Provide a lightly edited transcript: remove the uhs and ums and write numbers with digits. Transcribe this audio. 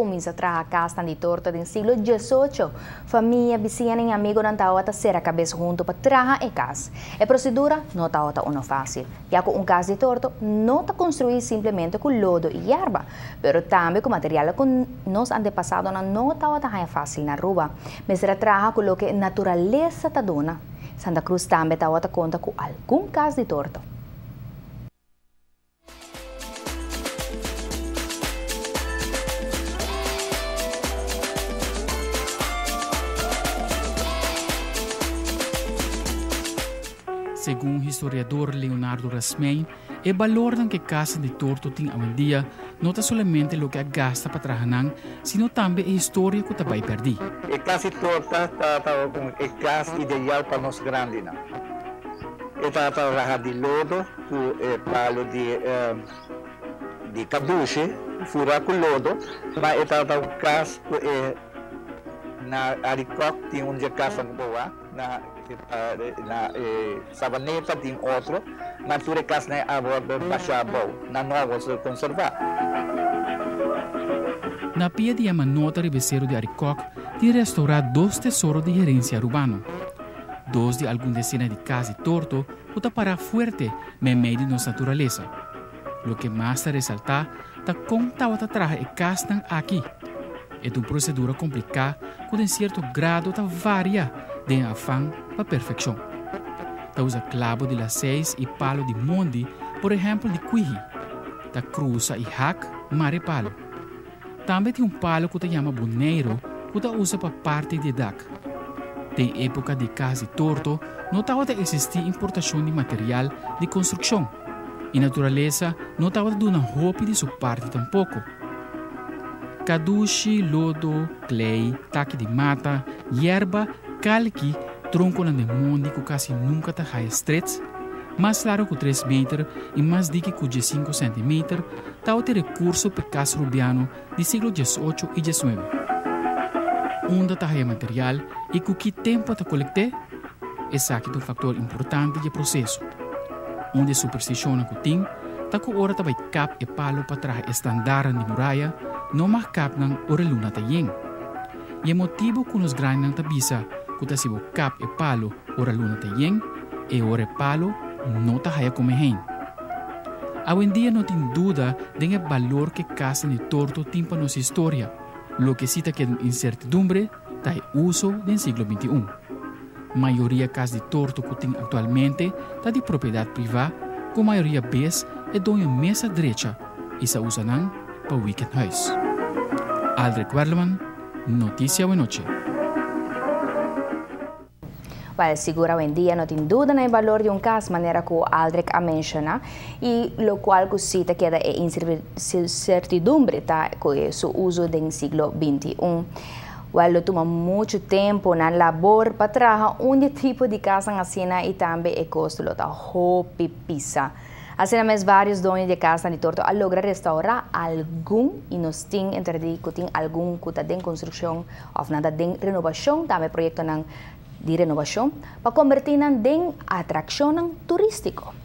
cuminsa traha casnan di torto den siglo 18. Famia, bisiñanan y amigonan tawata cera cabes hunto pa traha e cas. E procedura no tawata uno facil, ya cu un cas di torto no ta construi simplemente cu lodo y yerba, pero tambe cu material cu nos antepasadonan no tawata haya facil na Aruba. Mester a traha cu loke naturalesa ta duna. Santa Cruz tambe tawata conta cu algun cas di torto. Segun historiador Leonardo Rasmijn, e balornan ku e kasnan di torto tin awendia no ta solamente loke a gasta pa traha nan, sino tambe e historia ku ta bai pèrdí. E kas di torta ta un e kas ideal pa nos grandinan. E tabata raha di lodo ku e palu di di kadushi fura ku lodo, ma e tabata un kas ku e na Arikok tin un dje kasnan ku bo wak, na na e Savaneta tin otro, ma tur e kasnan a wòrdu bashá abou, nan no a wòrdu konservá. Na pia di e manota riba e seru di Arikok tin restourá dos tesoro di herensia arubano. Dos di algun desena di kas di torto ku ta pará fuerte meimei di nos naturalesa. Loke mas ta resaltá ta kon tabata traha e kasnan aki. E ta un prosedura kompliká ku den sierto grado ta varia den e afan pa perfekshon. Ta usa klabo di laseis i palu di mondi, por ehèmpel di kwihi. Ta krusa i hak mare palu. Tambe tin un palu ku ta yama Boneiru ku ta usa pa parti di e dak. Den époka di kas di torto no tabata eksistí importashon di material di konstrukshon i naturalesa no tabata duna hopi di su parti tampoko. Kadushi, lodo, klei, taki di mata, yerba, kalki, tronkonan den mondi ku kasi nunka ta haya strets, mas largu ku tres meter i mas diki ku diesinku sèntimeter, Tawata e rekurso p'e kas rubiano di siglo diesocho i diesnuebe. Unda ta haya material i ku ki tempu a ta kolekt'é? Esaki ta un faktor importante di e proseso. Un di e superstishonnan ku tin ta ku ora ta bai kap e palu pa traha e standarnan di muraya, no mag kap nan ora e luna ta yen. I e motibu ku nos grandinan ta bisa ku ta si bo kap e palu ora luna ta yen, e ora e palu no ta haya kome hein. Awendia no tin duda den e balor ku e kasnan di torto tin pa nos historia. Loke si ta keda un insertidumbre ta e uso den siglo 21. Mayoria kas di torto ku tin aktualmente ta di propiedat privá ku mayoria bes e doño mes a drecha i sa usa nan pa weekendhuis. Aldrich Werleman, Noticia Awenochi. Wel, sigur awendia no tin duda na e balor di un cas, manera cu Aldrich a menciona, y locual cu si ta keda e incertidumbre ta cu e su uso den siglo 21. Wel, lo tuma mucho tempo na labor pa traha un di e tipo di casnan asina y tambe e costo lo ta hopi pisa. Asina mes varios doño di e casnan di torto a logra restaura algun y nos tin enterdi cu tin algun cu ta den construccion of nan ta den renobacion, tambe proyectonan di renobacion pa conberti nan den atraccionnan turistico.